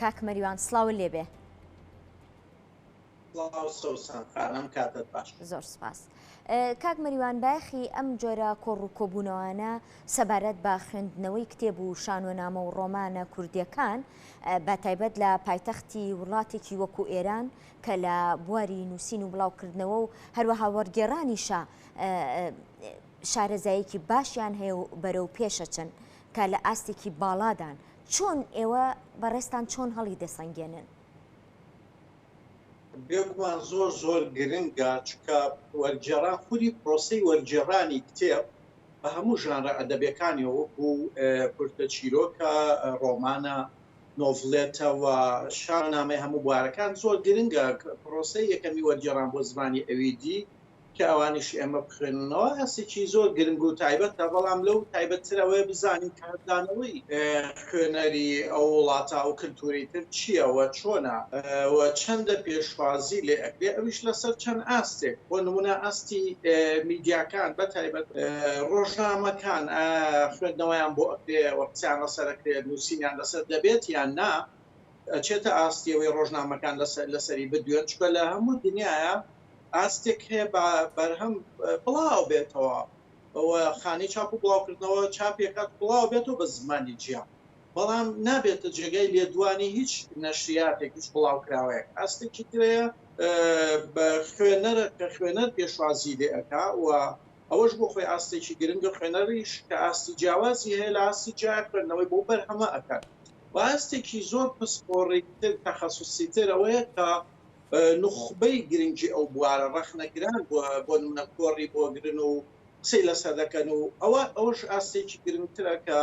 کاک مەریوان سڵاوت لێبێ. سڵاو سەوسەن خانم کاتت باش. زۆر سپاس. کاک مەریوان بایەخی ئەم جۆرە کۆڕ و کۆبوونەوانە سەبارەت بە خوێندنەوەی کتێب و شانۆنامە و ڕۆمانە کوردیەکان بە تایبەت لە پایتەختی وڵاتێکی وەکو ئێران کە لە بواری نووسین و بڵاوکردنەوە و هەروەها وەرگێڕانیشە شارەزایەکی باشیان هەیە و بەرەو پێشەچن کە لە ئاستێکی باڵادان چۆن ئێوە بەڕێزتان چۆن هەڵی دەسەنگێنن؟ بێگومان زۆر زۆر گرنگە چونکە وەرگێڕان خودی پرۆسەی وەرگێڕانی کتێب بە هەموو ژانرە ئەدەبیەکانیەوە وەکو کورتە چیرۆکە، ڕۆمانە، نۆڤلێتە و شانۆنامەی هەموو بوارەکان زۆر گرنگە پرۆسەی یەکەمی وەرگێڕان بۆ زمانی ئەوی دی کە ئەوانیش ئێمە بخوێننەوە هەستێکی زۆر گرنگ و تایبەتە، بەڵام لەو تایبەتتر ئەوەیە بزانین کاردانەوەی خوێنەری ئەو وڵاتە ئەو کلتوری تر چییە و چۆنە و چەندە پێشوازی لێ ئەکرێ ئەویش لەسەر چەند ئاستێک بۆ نمونە ئاستی میدیاکان بە تایبەت ڕۆژنامەکان خوێندنەوەیان بۆ ئەکرێ و قسەیان لەسەر ئەکرێت نووسینیان لەسەر دەبێت یان نا ئەچێتە ئاستی ئەوەی ڕۆژنامەکان لەسەری بدوێن چونکە لە هەموو دنیاە ئاستێک هەیە بە بەرهەم بڵاو بێتەوە و خانەی چاپ و بڵاوکردنەوە چاپی ئەکات و بڵاو بێتەوە بە زمانی جیا بەڵام نابێتە جێگای لێدوانی هیچ نەشریاتێک هیچ بڵاوکراوەیەک ئاستێکی ترەیە بە خوێنەرە کە خوێنەر پێشوازی لێ ئەکا و ئەوەش بۆ خۆی ئاستێکی گرنگە خوێنەریش کە ئاستی جیاوازی هەیە لە ئاستی جیا خوێندنەوەی بۆ بەرهەمە ئەکات و ئاستێکی زۆر پسپۆڕیتر تەخەسوسیتر ئەوەیە کە نوخبەی گرنگی ئەو بوارە ڕەخنەگران بۆ نمونە کۆڕی بۆ گرن و قسەی لەسەر دەکەن و ئەوە ئەوەش ئاستێکی گرنگترە کە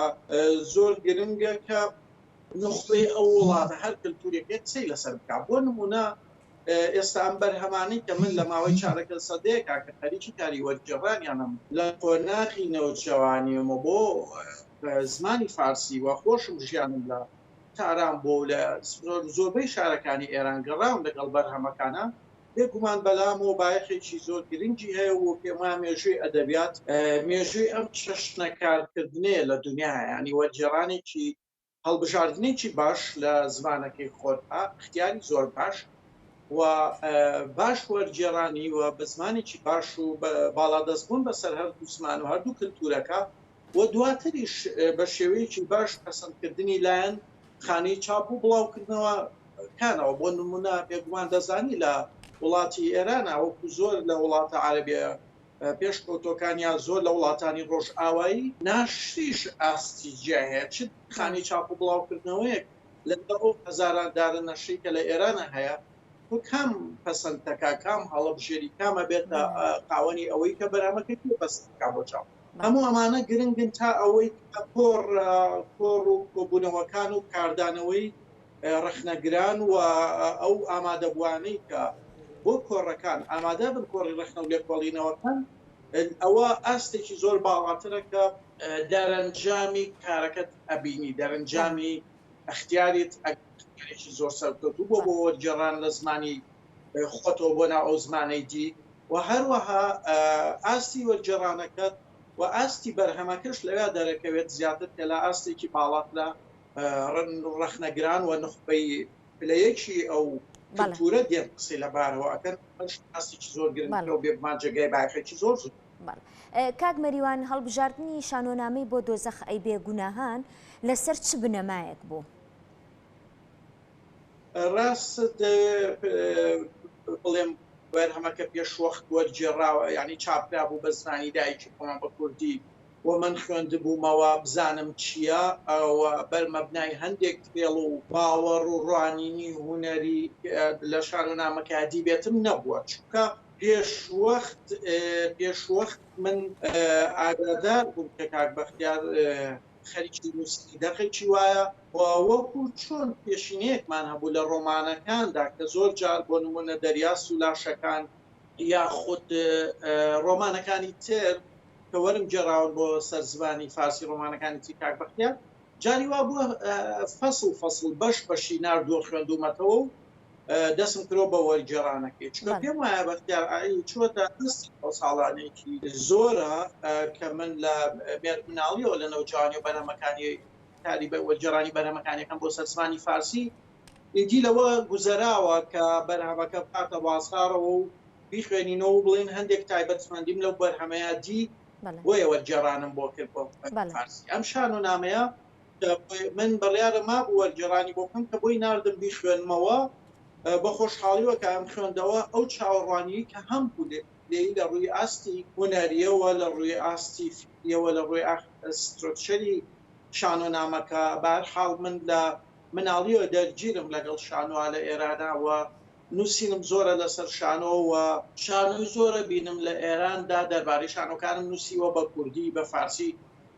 زۆر گرنگە کە نوخبەی ئەو وڵاتە هەر کلتورێک هەیە قسەی لەسەر بکا بۆ نمونە ئێستا ئەم بەرهەمانەی کە من لە ماوەی چارەکە سەدەیەکا کە خەریکی کاری وەرگێڕانیانم لە قۆناغی نەوجەوانیەمە بۆ زمانی فارسی و خۆشم ژیانم لە تاران بووە و لە زۆربەی شارەکانی ئێران گەڕاوم لەگەڵ بەرهەمەکانا، بێ گومان بەلامەوە بایەخێکی زۆر گرنگی هەیە و پێم وایە مێژووی ئەدەبیات مێژووی ئەم چەشنە کارکردنەیە لە دونیایا، یانی وەرگێڕانێکی هەڵبژاردنێکی باش لە زمانەکەی خۆتدا، ئیختیاری زۆر باش و باش وەرگێڕانی و بە زمانێکی باش و باڵادەست بوون بەسەر هەردوو زمان و هەردوو کلتوورەکە و دواتریش بە شێوەیەکی باش پەسەندکردنی لایەن خانەی چاپ و بڵاوکردنەوە کانەوە بۆ نمونە بێگومان دەزانی لە وڵاتی ئێرانە وەکو زۆر لە وڵاتە عەرەبیە پێشکەوتوەکان یا زۆر لە وڵاتانی ڕۆژئاوایی ناشریش ئاستی جیا هەیە چ خانەی چاپ و بڵاوکردنەوەیەک لەگەڵ ئەو هەزاران دارە نەشری کە لە ئێرانە هەیە تۆ کام پەسەند دەکا کام هەڵەبژێری کام ئەبێتە خاوەنی ئەوەی کە بەرهەمەکەی پێ پەسەند بکا بۆ چاپ. هەموو ئەمانە گرنگن تا ئەوەی کە کۆڕ کۆڕ و کۆبوونەوەکان و کاردانەوەی ڕەخنەگران و ئەو ئامادەبووانەی کە بۆ کۆڕەکان ئامادە بن کۆڕی ڕەخنە و لێکۆڵینەوەکان ئەوە ئاستێکی زۆر باڵاترە کە دەرەنجامی کارەکەت ئەبینی دەرەنجامی ئەختیاریت ئەگەر زۆر سەرکەوتوو بۆ بۆ وەرگێڕان لە زمانی خۆتەوە بۆ ناو ئەو زمانەی دی و هەروەها ئاستی وەرگێڕانەکەت و ئاستی بەرهەمەکەش لەویا دەرەکەوێت زیاتر کە لە ئاستێکی باڵاترە ڕەخنەگران و نوخبەی پلە یەکی ئەو کلتورە دێن قسەی لەبارەوە ئەکەن ئەمەش ئاستێکی زۆر گرنگترە و بێگومان جێگای بایەخێکی زۆر زۆر. بەڵێ کاک مەریوان هەڵبژاردنی شانۆنامەی بۆ دۆزەخ ئەی بێ گوناهان لەسەر چ بنەمایەک بوو؟ ڕاستت دەوێ بڵێم بەرهەمەکە پێشوەخت وەرگێڕاوە یانی چاپکرابوو بە زمانی دایکی خۆمان بە کوردی و من خوێندبوومەوە بزانم چییە و بەر مەبنای هەندێک فێڵ و باوەڕ و ڕوانینی هونەری لە شانۆنامەکە دیبێتم نەبووە چونکە پێشوەخت پێشوەخت من ئاگادار بووم کە کاک بەختیار خەریکی نووسینی دەقێکی وایە و وەکو چۆن پێشینەیەکمان هەبوو لە ڕۆمانەکاندا کە زۆر جار بۆ نموونە دەریاس و لاشەکان یاخود ڕۆمانەکانی تر کە وەرم گێڕاون بۆ سەر زمانی فارسی ڕۆمانەکانی تری کاک بەختیار جاری وا بووە فەسڵ فەسڵ بەش بەشی ناردووە خوێندوومەتەوە و دەستم کرۆ بە وەرگێڕانەکەی چونکە پێم وایە بەختیار عەلی چووەتە ئاستی ئەو ساڵانێکی زۆرە کە من لە مێردمناڵیەوە لە نەوجەوانی و بەرهەمەکانی کاری بە وەرگێڕانی بەرهەمەکانیەکەم بۆ سەر زمانی فارسی. ئیدی لەوە گوزەراوە کە بەرهەمەکە بخاتە بازاڕەوە و بیخوێنینەوە و بڵێین هەندێک تایبەتمەندیم لەو بەرهەمەیا دی بۆیە وەرگێڕانم بۆ کرد بۆ فارسی. ئەم شانۆنامەیە کە من بڕیارم مابوو وەرگێڕانی بۆ بکەم کە بۆی ناردم بیخوێنمەوە بە خۆشحاڵیوە کە ئەم خوێندەوە ئەو چاوەڕوانیی کە هەمبوو لێی لە ڕووی ئاستی هونەرییەوە لە ڕووی ئاستی فیکرییەوە لە ڕووی سترۆکچەری شانۆنامەکە بەهەرحاڵ من لە مناڵیەوە دەرگیرم لەگەڵ شانۆا لە ئێرانا و نووسینم زۆرە لەسەر شانۆ و شانۆی زۆرە بینم لە ئێراندا دەربارەی شانۆکانم نووسیوە بە کوردی بە فارسی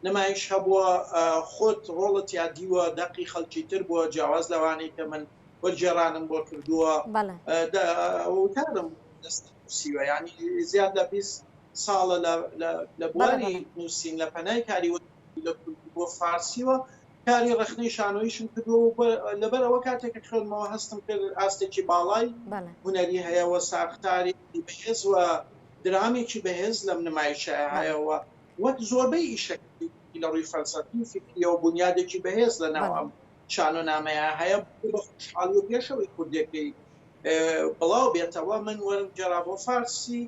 نمایش هەبووە خۆت ڕۆڵت یا دیوە دەقی خەڵکی تر بووە جیاواز لەوانەی کە من وەرگێڕانم بۆ کردووە وتارم لەسەر نووسیوە یانی زیاد لە 20 ساڵە لە بواری نووسین لە پەنای کاری لە کوردی بۆ فارسیوە کاری ڕەخنەی شانۆییشم کردووە و لەبەر ئەوە کاتێک کە خوێندمەوە هەستم کرد ئاستێکی باڵای هونەری هەیە و ساختارێکی بەهێز و درامێکی بەهێز لەم نمایشە هەیە و وەک زۆربەی ئیشەکەی لە ڕووی فەلسەفی و فیکریەوە بونیادێکی بەهێز لە ناو ئەم شانۆنامەیە هەیە. بە خۆشحاڵی و پێش ئەوەی کوردێکەی بڵاو بێتەوە من وەرم گێڕا بۆ فارسی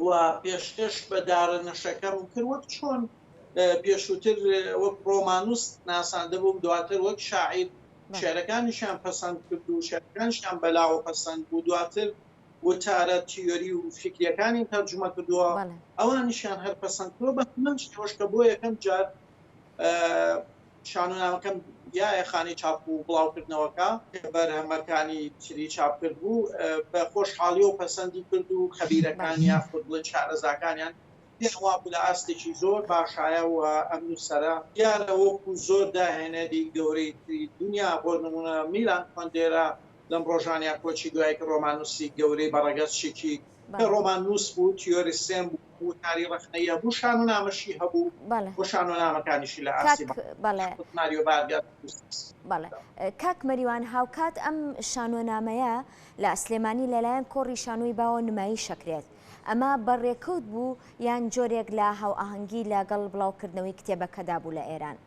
و پێشکەش بە دارەنەشەکەم کرد وەک چۆن پێشووتر وەک ڕۆمانووس ناساندبووم، دواتر وەک شاعیر شیعرەکانیشیان پەسەند کرد و شیعرەکانیشیان بەلاوە پەسەند بوو، دواتر وتارە تیۆری و فیکرییەکانیم تەرجومە کردووە، ئەوانیشیان هەر پەسەند کردووە، بە هەمان شێوەش کە بۆ یەکەم جار شانۆنامەکەم یایە خانەی چاپ و بڵاوکردنەوەکە، کە بەرهەمەکانی تری چاپ کردبوو، بە خۆشحاڵییەوە پەسەندی کرد و خەبیرەکان یاخود بڵێین شارەزاکانیان پێیان وابوو لە ئاستێکی زۆر باشایە و ئەم نووسەرە دیارە وەکو زۆر داهێنەری گەورەی تری دونیا بۆ نموونە میلان کۆندێرا لەم ڕۆژانەیا کۆچی دوایی کرد ڕۆماننووسی گەورەی بە ڕەگەز چیکی کە ڕۆماننووس بوو تیۆریسێن بوو وتاری ڕەخنەیی هەبوو شانۆنامەشی هەبوو و شانۆنامەکانیشی لە ئاستی یاخود ماریۆ ڤارگاس بەڵێ کاک مەریوان هاوکات ئەم شانۆنامەیە لە سلێمانی لەلایەن کۆڕی شانۆی باوە نمایش ئەکرێت ئەمە بە ڕێکەوت بوو یان جۆرێک لە هاوئاهەنگی لەگەڵ بڵاوکردنەوەی کتێبەکەدا بوو لە ئێران؟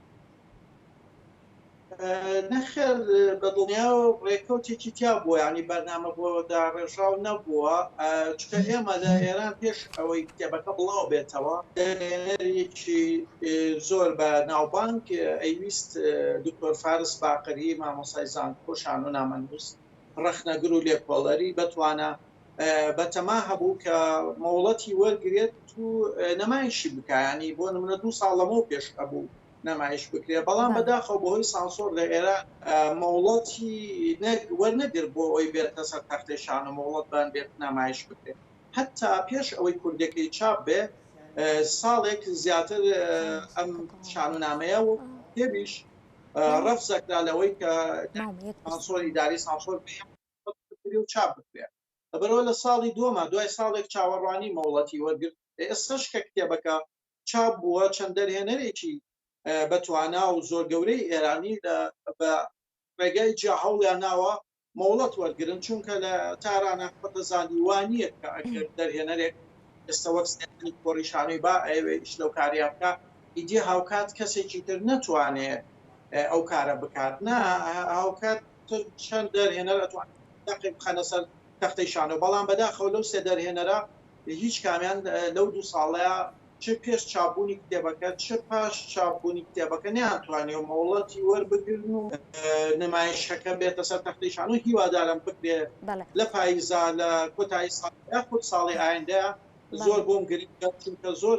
نەخێر بە دڵنیایەوە ڕێکەوتێکی تیا بووە یانی بەرنامە بۆ داڕێژراو نەبووە چونکە ئێمە لە ئێران پێش ئەوەی کتێبەکە بڵاو بێتەوە دەرهێنەرێکی زۆر بە ناوبانگ ئەیویست دکتۆر فارس باقری مامۆستای زانکۆ شانۆنامەنووس ڕەخنەگر و لێکۆڵەری بەتوانا بەتەما هەبوو کە مۆڵەتی وەرگرێت و نەمایشی بکا یانی بۆ نمونە دوو ساڵ لەمەو پێش ئەبوو نەمایش بکرێ بەڵام بەداخەوە بەهۆی سانسۆر لە ئێران مۆڵەتی وەرنەگرت بۆ ئەوەی بێتە سەر تەختەی شانۆ مۆڵەت بان بێت نامایش بکرێت هەتا پێش ئەوەی کوردەکەی چاپ بێ ساڵێک زیاتر ئەم شانۆنامەیە و کتێبیش ڕەفزەکرا لەوەی کە سانسۆر ئیداری سانسۆر بکرێ و چاپ بکرێ. لەبەرئەوە لە ساڵی دووەما دوای ساڵێک چاوەڕوانی مۆڵەتی وەرگرت، ئێستەش کە کتێبەکە چاپ بووە چەند دەرهێنەرێکی بەتوانا و زۆر گەورەی ئێرانی لە بە ڕێگای جیا هەوڵیان ناوە مۆڵەت وەرگرن، چونکە لە تارانا خۆت دەزانی وا نییە کە ئەگەر دەرهێنەرێک ئێستە وەک سلێمانی کۆڕی شانۆی با ئەیەوێ ئیش لەو کارەیا بکا ئیدی هاوکات کەسێکی تر نەتوانێ ئەو کارە بکات نا هاوکات چەند دەرهێنەر ئەتوانن دەقێک بخەنە سەر تەختەی شانۆ، بەڵام بەداخەوە لەو سێ دەرهێنەرە هیچ کامیان لەو دوو ساڵەیا چ پێش چاپبوونی کتێبەکە چ پاش چاپبوونی کتێبەکە نەیانتوانیوە مۆڵەتی وەربگرن و نمایشەکە بێتە سەر تەختەی شانۆ، هیوادارم بکرێ لە پاییزا لە کۆتایی ساڵ یاخود ساڵی ئایندەیا، زۆر بۆم گرنگە چونکە زۆر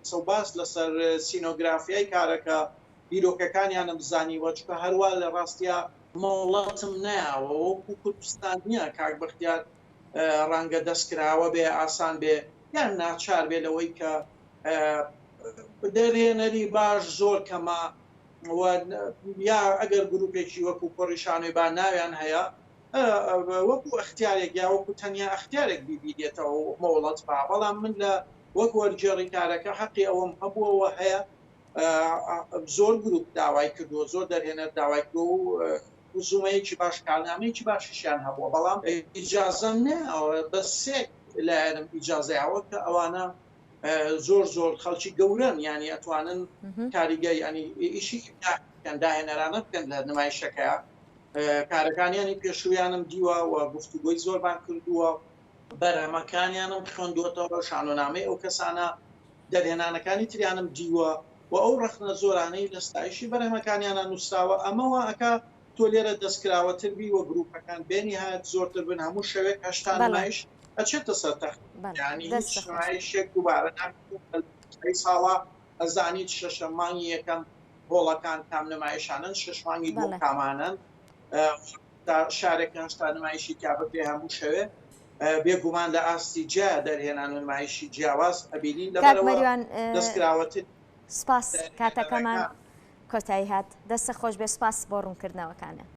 قسە و باس لەسەر سینۆگرافیای کارەکە بیرۆکەکانیانم زانیوە چونکە هەروا لە ڕاستیا مۆڵەتم نەیاوە وەکو کوردستان نیە کاک بەختیار ڕەنگە دەست کراوە بێ ئاسان بێ یان ناچار بێ لەوەی کە دەرهێنەری باش زۆر کەمە و یا ئەگەر گروپێکی وەکو کۆڕی شانۆی با ناویان هەیە وەکو ئەختیارێک یا وەکو تەنیا ئەختیارێک بیبینێتەوە و مۆڵەت با بەڵام من لە وەک وەرگێڕی کارەکە حەقی ئەوەم هەبووە و هەیە زۆر گروپ داوای کردووە زۆر دەرهێنەر داوای کردووە و رزومەیەکی باش کارنامەیەکی باشیشیان هەبووە بەڵام ئیجازەم نەیاوە بە سێ لایەنم ئیجازە یاوە کە ئەوانە زۆر زۆر خەڵکی گەورەن یانی ئەتوانن کاریگە ینی ئیشی داهێنەرانە بکەن لە نمایشەکەیا. کارەکانیانی پێشوویانم دیوە و گفتوگۆی زۆرمان کردووە، بەرهەمەکانیانم خوێندووەتەوە، شانۆنامەی ئەو کەسانە، دەرهێنانەکانی تریانم دیوە و ئەو ڕەخنە زۆرانەی لە ستایشی بەرهەمەکانیانا نووسراوە، ئەمە وا ئەکا تۆ لێرە دەستکراوەتر بی و گرووپەکان بێنیهایەت زۆرتر بن، هەموو شەوێک 80 بەڵێ. نمایش ئەچێتە سەر تەختە، بەڵێ یانی هیچ دەستت خۆش. نمایشێک دووبارە نابێتەوە لە کۆتایی ساڵا ئەزانیت شەشەم مانگی یەکەم هۆڵەکان کام نمایشانەن، شەش مانگی دووەم بەڵێ. کامانەن، تا شارێک 80 نمایشی تیا بکرێ هەموو شەوێ بێگومان لە ئاستی جیا دەرهێنان و نمایشی جیاواز ئەبینین کاک لەبەرئەوە مەریوان دەستکراوەتر سپاس کاتەکەمان دەرهێنەرەکان. کۆتایی هات دەستت خۆش بێ سپاس بۆ ڕوونکردنەوەکانت.